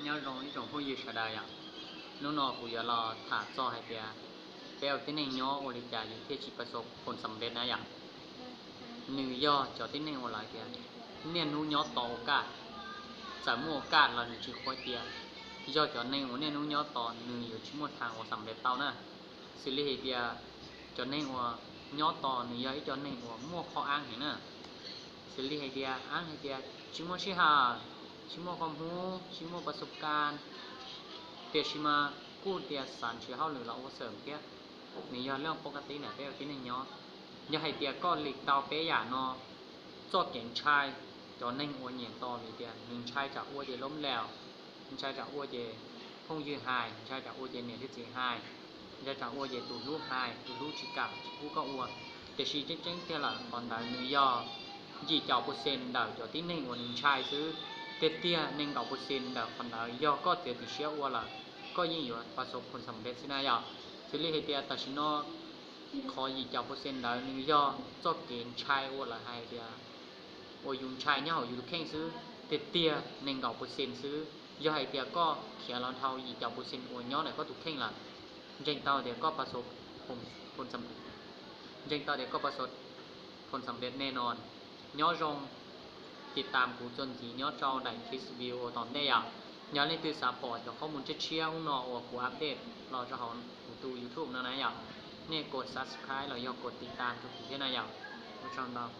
Nyob zoo ib tsoom phooj ywg sawv daws yom. Hnub no kuv yuav los tham txog hais tias peb ua tib neeg nyob ua li cas yus thiaj tsis pas xov phoo xam peb na yom. Nws yog cov tib neeg uas lawv tias niaj hnub nyob tos ua kaj, txawm muaj ua kaj los nws tsis qhuab tias, yog cov neeg uas niaj hnub nyob tos nws yuav tsis muaj thav ua xam peb tau na. Xws li hais tias cov neeg uas nyob tos nws yog ib co neeg uas muaj qhov aab heev na. Xws li hais tias aab hais tias tsis muaj sij hawm, tsis muaj qhov hmub, tsis muaj pas xov kas, tiam sis mas kuj tias xav nrhiav hauj lwm los ua xwm thiab. Nws yog leej pov ka tib ntawm peb ua tib neeg nyob. Yog hais tias koj lim tau peb yam no, txoj kev ntshai, cov neeg uas nyiam tos vim tias nws ntshai tsam ua ces loob laus, ntshai tsam ua ces phooj ywg hais, ntshai tsam ua ces niam thiab txiv hais, ntshai tsam ua ces tus hlub hais, tus hlub tsis kam tsis pub koj ua. Tiam sis tseeb tseeb tiag lawm qhov ntawd nws yog yim caum percent ntawm cov tib neeg uas nws ntshai xwb. Tiag tiag nees nkaum percent ntawm qhov ntawd yog koj txiav txim siab ua lawm, koj yeej yuav pas xov phoo xam peb xwb na yom. Xws li hais tias tam sim no qhov yim caum percent ntawd nws yog txoj kev ntshai ua lawm hais tias uas yus ntshai nyob hauv yus tus kheej xwb. Tiag tiag nees nkaum percent xwb. Yog hais tias koj khiav los dhau yim caum percent uas nyob ntawm koj tus kheej lawm, ntseeg tau tias koj pas xov phoo xam peb, ntseeg tau tias koj pas xov phoo xam peb ne no. Nyob zoo, tiv tam kuv txuas ntxiv nyob rau daim clip video tom ntej yom. Yog leej twg xav pom cov qhob mus tshiab tshiab ub no uas kuv update los rau hauv kuv tus YouTube no na yom, nej kov subscribe los yog kov tiv tam rau kuv thiab na yom. Ua tsaug ntau.